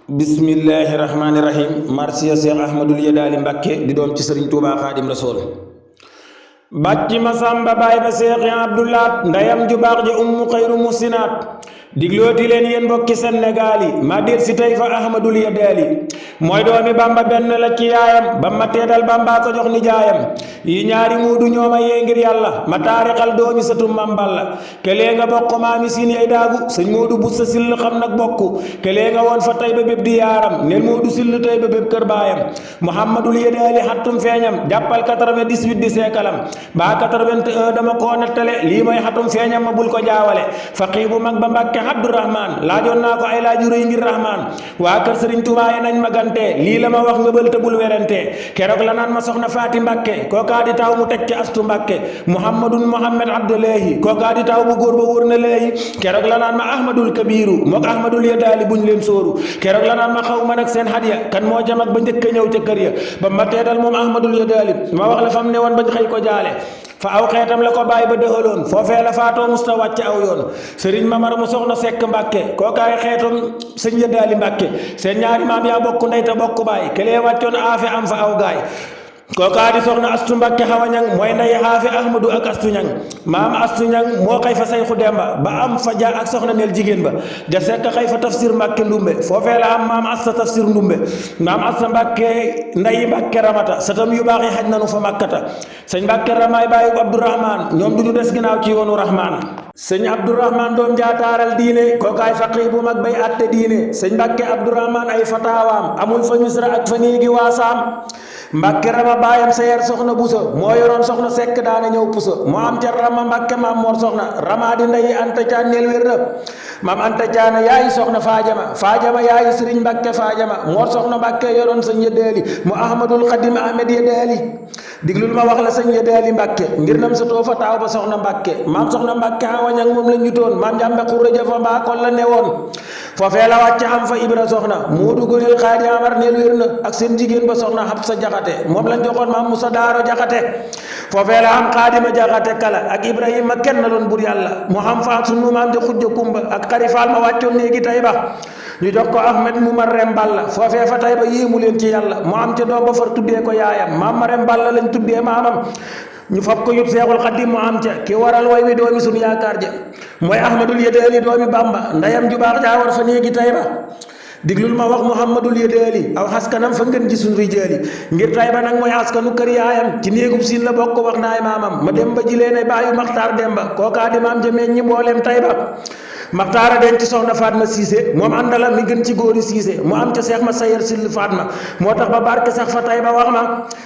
bismillahi rahmaani rahim marsiya Cheikh Ahmadul Yadaali Mbàkke di doom ci sëriñ Tuubaa Xaadim Rasuul bàcci ma sàmba baay ba Seex Abdulaat ndeyam ju baax ja ummu xayru musinaat diglooti leen yéen mbokki Sénégal yi ma déet si tey fa Ahmadul Yadaali mooy doomi Bamba benn la ci yaayam ba ma teedal Bamba ko jox nijaayam yi ñaari muudu ñooma yee ngir yàlla ma taarixal doomi sëtu Mam Balla kelee nga bokk maami siin yay daagu sëñ Moodu bu sa sill xam nag bokk kelee nga woon fa tay ba bépp di yaaram neel Moodu sill tay ba bépp kër baayam Muhammadul Yadaali xattum feeñam jàppal 98 di seekalam ba 81 dama koo nettale lii mooy xatum feeñam ma bul ko jaawale faqii bu mag ba Mbàkke Abdurahmaan laajoon naa ko ay laaju rëy ngir rahmaan waa kër Sëriñ Tuubaa nañ magante lii la ma wax nga bël te bul werante keroog la naan ma soxna Faati Mbàkke kookaa di taw mu teg ci astu Mbàkke Muhammadun Muhammad Abdullahi kookaa di taw bu góor ba wóor na léegi keroog la naan ma Ahmadul Kabiru mook Ahmadul Yadaali buñ leen sóoru keroog la naan ma xaw ma nag seen hadiya kan moo jamag ba njëkk a ñëw ca kër ya ba ma teedal moom Ahmadul Yadaali ma wax la fam ne woon bañ xëy ko jaale fa aw xeetam la ko bàyyi ba dëxaloon foofee la faatoo musta wàcc aw yoon sëriñ Mamar mu soxna Sekk Mbàkke kookaay xeetum sëñ Yadaali Mbàkke seen ñaari maam yaa bokk ndey te bokk baay kelee wàccoon aafe am fa aw gaay kookaa di soxna astu Mbàkke xawa ñang mooy nday xaafi ahmadu ak astu ñang maam astu ñang moo xëy fa sayxu demba ba am fa ja ak soxna neel jigéen ba ja sekk xëy fa tafsir Mbàkke ndumbe foofee la am maam asta tafsir ndumbe maam asta Mbàkke nday Mbàkke ramata satam yu baax yi xaj nanu fa màkkata sëñ Mbàkke ramaay bàyyi Abdourahman ñoom du ñu des ginnaaw ci yoonu rahmaan sëñ Abdourahman doom jaataaral diine kookaay faqi bu mag bay atte diine sëñ Mbàkke Abdourahman ay fataawaam amul fa misra ak fa néegi waasaam Mbàkke rama baayam sayer soxna buso moo yoroon soxna sekk daana ñëw puso moo am ca rama Mbàkke maam moor soxna rama di ndeyi anta caan neel wér na maam anta caana yaayi soxna faajama yaayi sëriñ Mbàkke faajama moor soxna Mbàkke yoroon sëñ Yadaali mu ahmadul xadim ahmed Yadaali diglul ma wax la sëñ Yadaali Mbàkke ngir nam sa too fa taaw ba soxna Mbàkke maam soxna Mbàkke awañang moom la ñu toon maam njàmbe xurrëja fa mbaakol la ne woon foofee la wàcc am fa ibra soxna muudu gunil xaadi amar neel wér na ak seen jigéen ba soxna xab sa jaxate moom lañ joxoon maam Musa Daaro jaxate foofee la am xaadima jaxate kala ak ibrahima kenn loon bur yàlla mu xam faat sunu maam di xujja kumba ak xarifaal ma wàccoon néegi tay ba ñu jox ko ahmed mu ma rem balla foofee fa tay ba yéemu leen ci yàlla mu am ca doom ba far tuddee ko yaayam maam ma rem balla lañ tuddee maamam ñu fab ko yóbbu Seexul Xadim mu am ca ki waral way wi doomi sunu yaakaar ja mooy Ahmadul Yadaali doomi Bamba ndeyam ju baax jaa war fa néegi tay ba diglul ma wax Muhammadul Yadaali aw askanam fa ngeen gisul rijaali ngir tay ba nag mooy askanu kër yaayam ci néegub siin la bokk wax naay maamam ma dem ba jilee ne baayu Maxtaar Demba kookaa di maam jamee ñi mbooleem tay ba Maxtaara denc ci soxna Fatma Siise moom àndala mi gën ci góori Siise mu am ca Seex ma sayer sill Fatma moo tax ba barke sax fa tay ba wax ma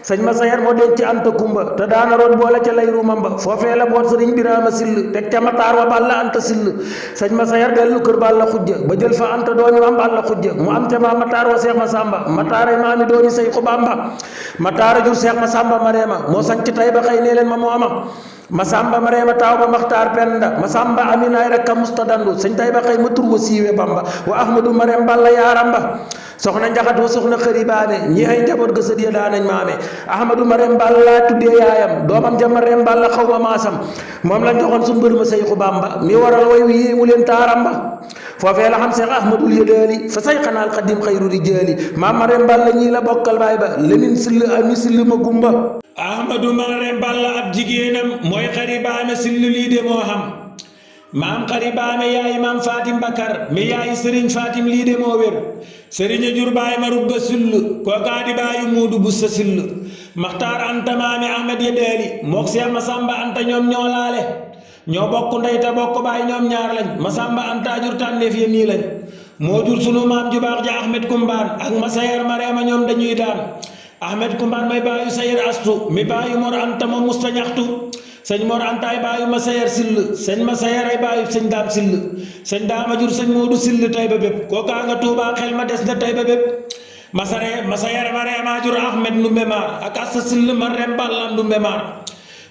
sëñ ma sayer moo denc ci anta kumba te daana root boole ca lay rumam ba foofee la boot sëriñ Biraama sill teg ca Maxtaar wa Balla anta sill sëñ ma sayer dellu kër Balla xujja ba jël fa anta doomi maam Balla xujja mu am ca maam Maxtaar wa Seex ma Sàmba Maxtaara maami doomi Seyxu Bamba Maxtaara jur Seex ma Sàmba Mareema moo sañ ci tay ba xëy nee leen ma mooma Masamba Mareema taaw ba Maxtaar Penda Masamba Aminaay rakka musta dandu sëñ tay ba xëy ma tur wa siiwe Bamba wa Ahmadu Mareem Balla yaaram ba soxna njaxat wa soxna xëri baane ñi ay njaboot ga sët ya daanañ maame Ahmadu Mareem Balla laa tuddee yaayam doomam ja Mareem Balla xaw ma maasam moom lañ joxoon suñ mbër ma Seyxu Bamba mi waral way wi yéemu leen taaram ba foofee la xam Seex Ahmadul Yadaali fa say xanaal xadim xayru rijaali maam Mareem Balla ñii la bokkal baay ba lemin sill ami sill ma gumba Ahmadu Mareem Balla ab jigéenam mooy xari baame sill lii de moo xam maam xari baame yaay maam Fatim Bakar mi yaay sëriñ Fatim lii de moo wér sëriñ a jur baay ma rubba sill kookaa di baayu muudu bu sa sill Maxtaar anta maami Ahmed Yadaali mook Seex Masamba anta ñoom ñoo laale ñoo bokk ndey te bokk baay ñoom ñaar lañ Masamba anta jur tànneef ya nii lañ moo jur sunu maam ju baax ja Ahmed Kumbaan ak ma sayer Mareema ñoom dañuy daan Ahmed Kumbaan may baayu sayer astu mi baayu Mor anta ma musta ñaxtu sëñ Mor anta ay baayu ma sayer sill sëñ ma sayer ay baayu sëñ daam sill sëñ daama jur sëñ Moodu sill tay ba bépp kookaa nga Tuubaa xel ma des na tay ba bépp ma sayer Mareema jur Ahmed ndumbe maar ak assa sill ma rem Balla ndumbe maar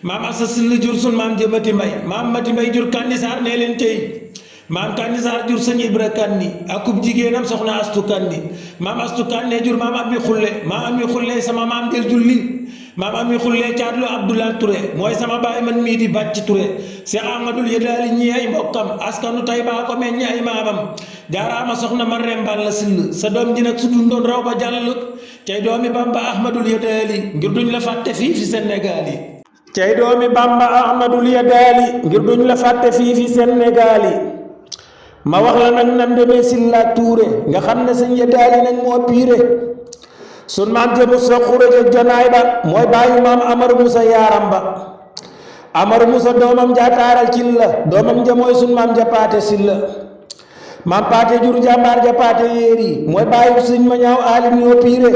maam assa sill jur sun maam ja mati mbay maam mati mbay jur kandisaar nee leen tey maam Kanni Sarr jur sëñ Ibra Kanni akub jigéenam soxna Astu Kanni maam Astu Kanni jur maam Ami Xulle sama maam del julli maam Ami Xulle caatlu Abdoulaye Touré mooy sama baay man mii di bàcc Touré Cheikh Ahmadul Yadaali ñi ay mbokkam askanu Tayba ko meññi ay maamam jaaraama soxna Marème Balla Sill sa doom ji nag su dundoon raw ba jàll cay doomi Bamba Ahmadul Yadaali ngir duñ la fàtte fii fi Sénégal yi cay doomi Bamba Ahmadul Yadaali ngir duñ la fàtte fii fi Sénégal yi ma wax la nag nam demee Silla Touré nga xam ne sëñ Yadaali nag moo piire sun maam jëbu sa xuraja janaay ba mooy bàyyi maam Amar Musa yaaram ba Amar Musa doomam ja taaral ci la doomam ja mooy sun maam ja paate Silla maam paate jur jàmbaar ja paate yéeri mooy bàyyi sëñ ma ñaaw aali ñoo piire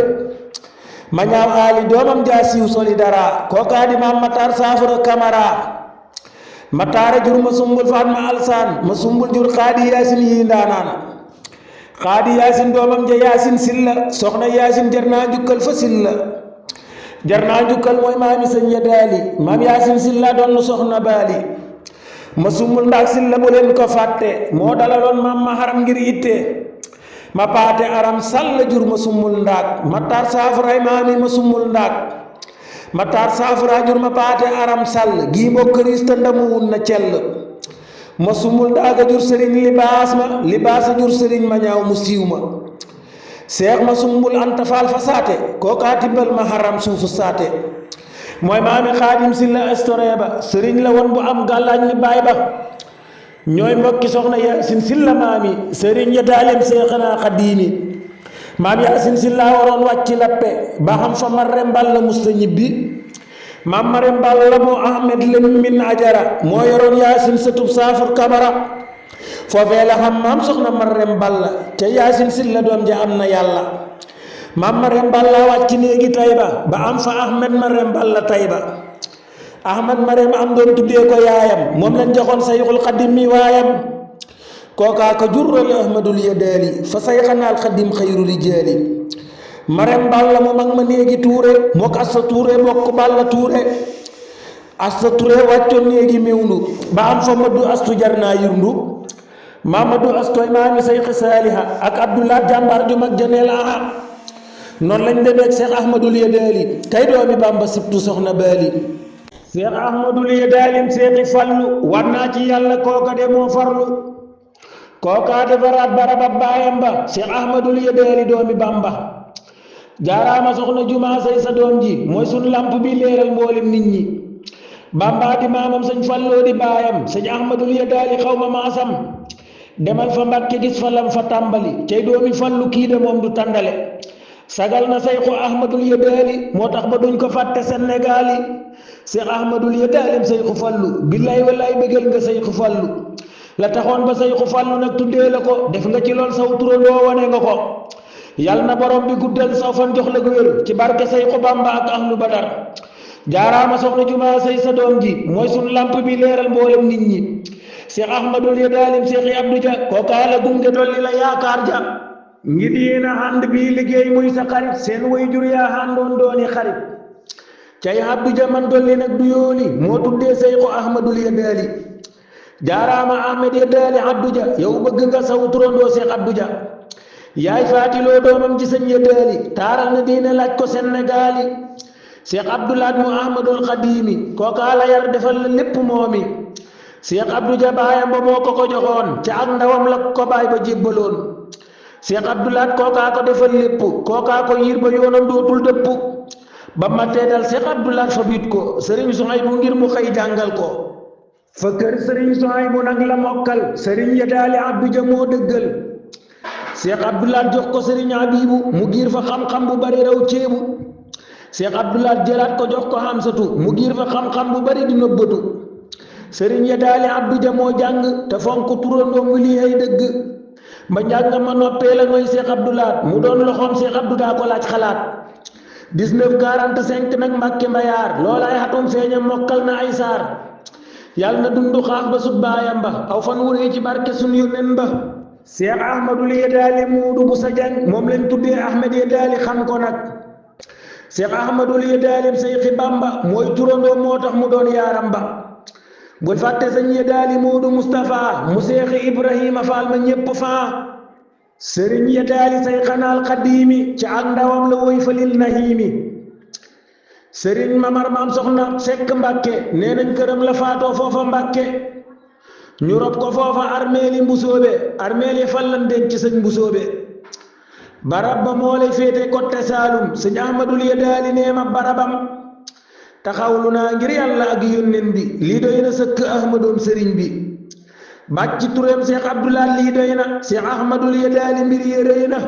ma ñaaw aali doomam ja siiw soli dara kookaa di maam Matar Saafara Kamara Mataara jur ma sumbul faat ma alsaan ma sumbul jur xaadi yaasin yi ndaanaan xaadi yaasin doomam ja yaasin Silla soxna yaasin jar naa njukkal fa Silla jar naa njukkal mooy maami sëñ Yadaali maam yaasin Silla doon soxna baali ma sumbul ndaak Silla bu leen ko fàtte moo dalaloon maam ma haram ngir itte ma paate aram sall jur ma sumbul ndaak Matar Saafaraay maami ma sumbul ndaak Matar Saafara jur ma paate aram sall gii mbokk rista ndamu wun na cell ma sumul ndaaga jur sëriñ libaasa jur sëriñ ma ñaaw mu siiw ma seex ma sumbul anta faal fa saate kookaa tibbal ma haram suufu saate mooy maami xaadim Silla astore ba sëriñ la woon bu am gàllaañ li baay ba ñooy mbokki soxna yaasin Silla maami sëriñ ya daalem seexanaa xadiimi maam yaasin Silla waroon wàcc lappe ba xam fa Marème Balla musta ñibbi maam Marème Balla moo Ahmed Lamine Ajara moo yoroon yaasin sëtub Saafur Kamara foofee la xam maam soxna Marème Balla te yaasin Silla doom ja am na yàlla maam Marème Balla wàcc néegi Tayba ba am fa Ahmed Marème Balla Tayba Ahmed Marème am doon tuddee ko yaayam moom lañ joxoon Sayxul Xadim mi waayam kookaa ko jurral Ahmadul Yadaali fa sayxanaal Xadim xayru rijaali Marème Balla mu mag ma néegi Tuure mook Asta Tuure bokk Balla Tuure Asta Tuure wàccoon néegi mewndu ba am fa Madu Astu jar naa yurndu Mamadu Astoy maami Sayxi Saaliha ak Abdullah jàmbaar ju mag janeel aha noonu lañ demeek Cheikh Ahmadul Yadaali kay doomi Bamba sibtu soxna baali Cheikh Ahmadul Yadaali Seexi Fallu war naa ci yàlla kooka de moo farlu kookaa defaraat barabab baayam ba Cheikh Ahmadul Yadaali doomi Bamba jaaraama soxna jumaa say sa doom ji mooy sun lamp bi leeral mboolem nit ñi Bamba di maamam sëñ Falloo di baayam sëñ Ahmadul Yadaali xaw ma maasam demal fa Mbàkke gis fa lam fa tàmbali cay doomi Fallu kii de moom du tàndale sagal na Sayxu Ahmadul Yadaali moo tax ba duñ ko fàtte Sénégal yi Cheikh Ahmadul Yadaali Sayxu Fallu billaay wallaay bëggal nga Sayxu Fallu la taxoon ba Sayxu Fallu nag tuddee la ko def nga ci lool saw turandoo wane nga ko yal na borom bi guddal saw fan jox la ko wér ci barke Sayxu Bamba ak ahlu Badar jaaraama soxna jumaa say sa doom ji mooy sun lamp bi leeral mboolem nit ñi Cheikh Ahmadul Yadaali Cheikh Abdou Dia kookaa la gunge dolli la yaakaar ja ngir yéen a ànd bii liggéey muy sa xarit seen way jur yaa àndoon dooni xarit cay Abdou Dia man dolli nag du yooli moo tuddee Sayxu Ahmadul Yadaali jaaraama Ahmed Yadaali Abdou Dia yow bëgg nga saw turandoo Cheikh Abdou Dia yaay faatiloo doomam ci sëñ Yadaali taaral na diine laaj ko Sénégal yi Cheikh Abdoulaat mu Ahmadul Xadimi kookaa la yar defal la lépp moomi Cheikh Abdou Dia baayam ba moo ko joxoon ca ak ndawam la ko baay ba jébbaloon Cheikh Abdoulaat kookaa ko defal lépp kookaa ko yiir ba yoonam dootul dëpp ba ma teedal Cheikh Abdoulaat fa biit ko sëriñ Suhaybu ngir mu xëy jàngal ko fa kër sëriñ Suhaybu nag la mokkal sëriñ Yadaali Abdou Dia moo dëggal Cheikh Abdoulaat jox ko sëriñ Habibu mu giir fa xam-xam bu bari raw ceebu Cheikh Abdoulaat jëlaat ko jox ko Hamsatu mu giir fa xam-xam bu bari di nëbbatu sëriñ Yadaali Abdou Dia moo jàng te fonk turandoom wi lii ay dëgg ba njàng ma noppee la mooy Cheikh Abdoulaat mu doon loxoom Cheikh Abdou daa ko laaj xalaat 1945 nag Mbàkke Mbayaar loolaay xatum feeña mokkal na ay saar yàlla na dundu xaas ba sut baayam ba aw fan wuree ci barke sun yónneen ba Cheikh Ahmadul Yadaali muudu bu sa jàng moom leen tuddee Ahmed Yadaali xam ko nag Cheikh Ahmadul Yadaali Sayxi Bamba mooy turandoo moo tax mu doon yaaram ba bul fàtte sëñ Yadaali Moodu Moustapha mu seexi Ibrahima Faal ma ñépp faa sëriñ Yadaali say xanaal xadiimi ci ak ndawam la woy falil nahiimi sëriñ Mamar Maam Soxna Sekk Mbàkke nee nañ këram la faatoo foofa Mbàkke ñu rob ko foofa armeeli mbusoobe armeeli fallan denc ci sëñ mbusoobe barab ba moo lay féete kotte Saalum sëñ Ahmadul Yadaali nee ma barabam taxawlu naa ngir yàlla ak yónneen bi lii doy na sëkk ahmadoom sëriñ bi bàcc tureem Seex Abdulaat lii doy na Seex Ahmadul Yadaali mbir yi rëy na